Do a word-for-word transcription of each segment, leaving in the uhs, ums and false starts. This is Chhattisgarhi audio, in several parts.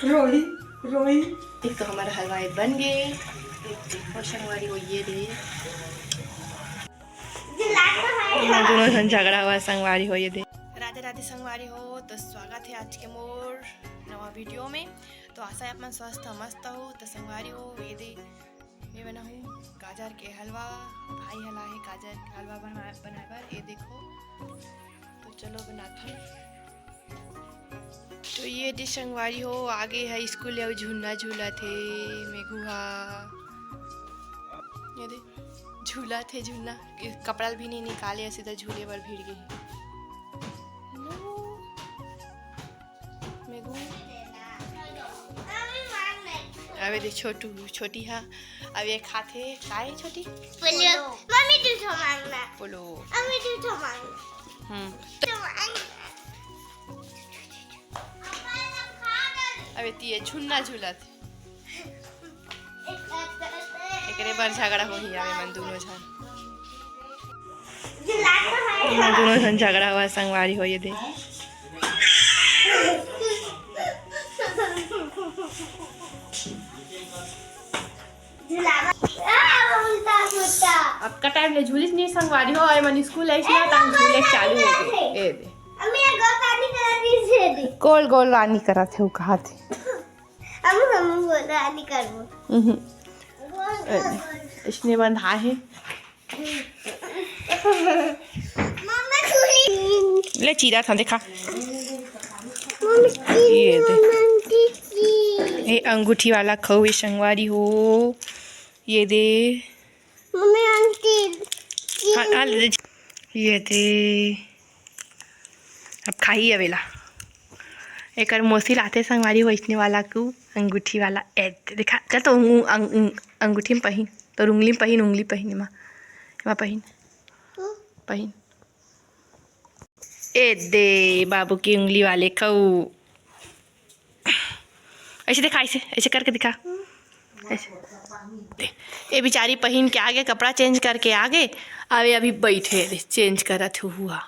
रोही, रोही। एक तो हमर हलवा बन गे, एक देखो संगवारी हो ये दे। दोनों झन झगड़ा हुआ संगवारी हो ये दे। राधे राधे संगवारी हो, तो स्वागत है आज के मोर नवा वीडियो में। तो आशा है आप मन स्वस्थ मस्त हो। तो संगवारी हो ये दे, मैं बनाहूँ गाजर के हलवा। भाई हला है गाजर के हलवा बनवा-, बनाए बर। ये देखो, तो चलो बनाथन। तो ये दे संगवारी हो, आगे है स्कूल, अउ झुलना झूलत हे मेघू हा। ये दे, झूलत हे झुलना, ये कपड़ा भी नहीं निकाले, सीधा झूले बर भिड़ गे हे। नो। मेघू। अबे दे छोटू, छोटी हा। अब ये खाथे, का हे छोटी? पोलो। मम्मी, तू तो मांगना। पोलो। मम्मी, तू तो मांगना। हम्म। तो मांगना। अबे तिये झुलना झूलत। एकरे बर झगड़ा होही, अबे मन दोनों झन। मन दोनों झन झगड़ा हुआ संगवारी हो ये दे। अब का टाइम ले झूलिस नहीं संगवारी हो, ए मन स्कूल आइस ना, तब झूले चालू हो गे। ए दे। गोल गोल रानी करत हे, उ कहा थे। हम, हम गोल रानी करबो। उहुं। गोल, गोल, गोल। इसने बंधा हे। मम्मा चूड़ी। ले चीरा था, देखा। मम्मी ये दे। मम्मी की। ये अंगूठी वाला खऊ हे संगवारी हो। ये दे। Mummy aunty. हाँ, आ ले दे। ये दे। अब खाही अबेला। एकर मौसी लाथे संगवारी हो इसने वाला कू अंगूठी वाला। ए दे, देखा, चल तो अंगू-, अंग-, अंग-, अंगूठी में पहिन, तो उंगली में पहिन, उंगली पहिन एमा, एमा पहिन, हम्म। पहिन। ए दे बाबू की उंगली वाले खऊ। ऐसे दिखा, ऐसे, ऐसे करके दिखा। ऐसे। दे। ये बेचारी पहिन के आगे, कपड़ा चेंज करके आगे, अबे अभी बैठे हे, चेंज करत हुआ।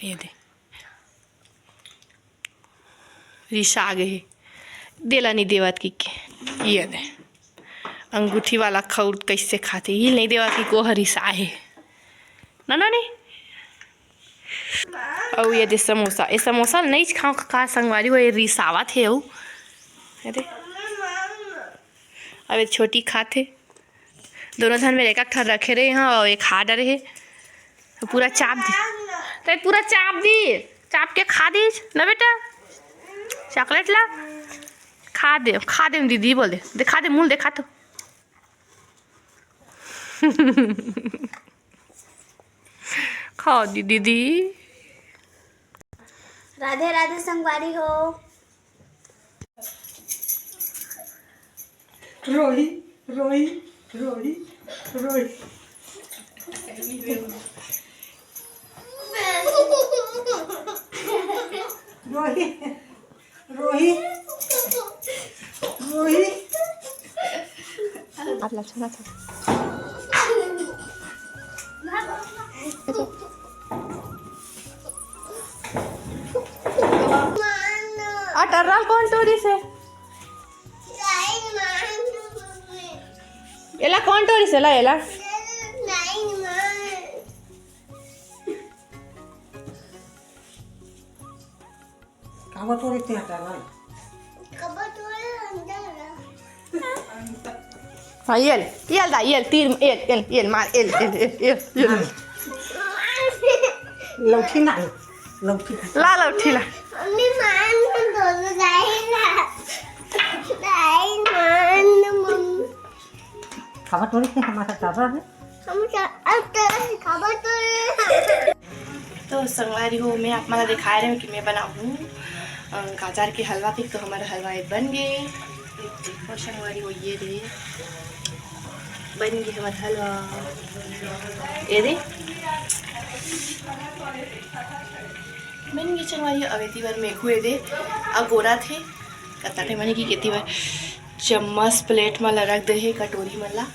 ये दे। रिसा गे हे। देला नहीं देवत कि के। ये दे। अंगूठी वाला खऊ कैसे खाथे, ये नहीं देवत कि को हर रिसा हे। ना, ना, नहीं। अउ ये दे समोसा, ये समोसा नहीं खाओ का संगवारी हो, ये रिसावत हे अउ। अरे। अबे छोटी खाथे। दोनों झन मेर एक एक ठन रखे रहे, हाँ, अउ एक खा डरे हे। पूरा चाप दी। तो पूरा चाप दी। चाप के खा दीस ना बेटा। चॉकलेट ला। खा दे, खा दे दीदी बोले। दिखा दे, मुंह दिखा तो। खा दी दीदी। राधे राधे संगवारी हो। रोही, रोही, रोही, रोही। रोही। रोही, रोही। आप ला छोड़ा था। आ टर्राल कौन टोरी से? एला कौन टोरी से ला एला? काबर तोरे ते हटा ना? काबर तोरे अंदर ना? हाँ, ये ले, ये ले दा, ये ले, तीर, ये ले, ये ले, ये ले, मार, ये ले, ये ले, ये ले, ये ले। लौठी ना, लौठी। ला, लौठी ला। मम्मी, मार ना, दो, दो, दाई ना। दाई, मार ना, मम्मी। काबर तोरे ते हमारा काबर है? हम का-, अब तो खबर तो तो संगवारी हो, मैं आप मन ला दिखाए रहे हूँ कि मैं बनाहूँ, अ, गाजर के हलवा के। तो हमारा हलवा ये बन गे। देखो संगवारी हो, ये दे बन गे हमारा हलवा। ये दे बन गे संगवारी हो। अब एती बर मेघू ये दे अगोरा थे कत्ता थे मने की केती बर चम्मच प्लेट म ला रख दे हे, कटोरी मन ला।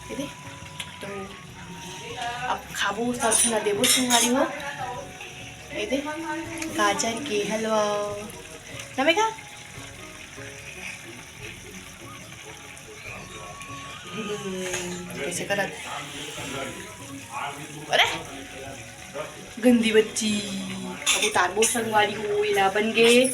ये दे, तो अब खाबो, सब झन ला देबो संगवारी हो। ये दे, गाजर के हलवा। ना मेघा? हम्म, कैसे करत? अरे, गंदी बच्ची। अब उतारबो संगवारी हो, एला बन गे।